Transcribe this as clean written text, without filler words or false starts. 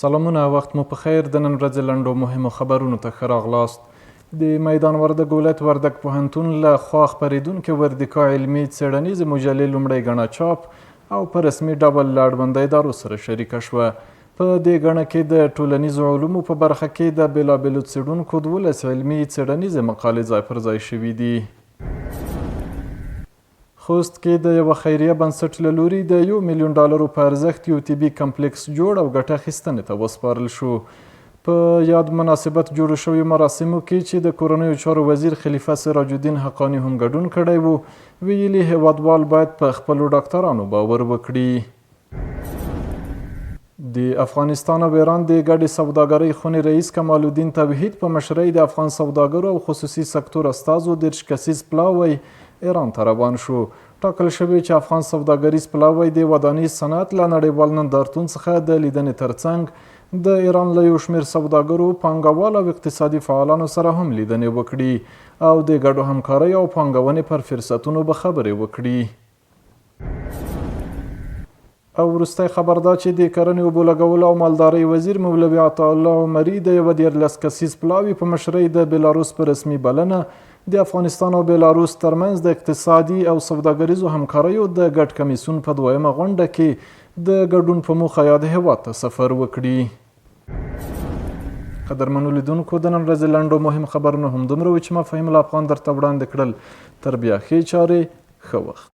سلامونه وخت مو په خیر د نن ورځې لنډو مهمو خبرونو ته ښه راغلاست. د میدان وردګ ولایت وردګ پوهنتون له خوا خپرېدونکې وردیکا علمي څېړنیزې مجلې لومړۍ ګڼه چاپ او په رسمي ډول له اړونده ادارو سره شریکه شوه. په دې ګڼه کې د ټولنیزو علومو په برخه کې د بېلابېلو څېړونکو 12 علمي څېړنیزې مقالې ځای پر ځای شوې دي. خوست کې د یوه خیریه بنسټ له لوري د یو میلیون ډالرو په ارزښت یو طبي کمپلیکس جوړ او ګټه اخیستنې ته وسپارل شو. په یاد مناسبت جوړو شویو مراسمو کې چې د کورنیو چارو وزیر خلیفه سراج الدین حقاني هم ګډون کړی وو، ویلي هېوادوال باید په خپلو ډاکترانو باور وکړي. د افغانستان او ایران د ګډې سوداګرۍ خونې رئیس کمال الدین توحید په مشرۍ د افغان سوداګرو او خصوصي سکتور استازو 30 کسیز پلاوی ایران ته روان شو. ټاکل شوې چې افغان سوداګریز پلاوی د ودانیز صنعت له نړیوال نندارتون څخه د لیدنې ترڅنګ د ایران له یو شمېر سوداګرو، پانګوالو او اقتصادي فعالانو سره هم لیدنې وکړي او د ګډو همکاریو او پانګونې پر فرصتونو به خبرې وکړي. او وروستی خبر دا چې د کرنې، اوبو لګولو او مالدارۍ وزیر مولوي عطاالله عمري د یوه 13 کسیز پلاوي په مشرۍ د بلاروس په رسمي بلنه د افغانستان او بلاروس ترمنځ د اقتصادي او سوداګریزو همکاریو د ګډ کمیسیون په دویمه غونډه کې د ګډون په موخه یاد هېواد ته سفر وکړي. قدرمنو لیدونکو د نن ورځې لنډو مهم خبرونه هم دومره و چې ما فهیم الافغان درته وړاندې کړل. تر بیا ښې چارې، ښه وخت.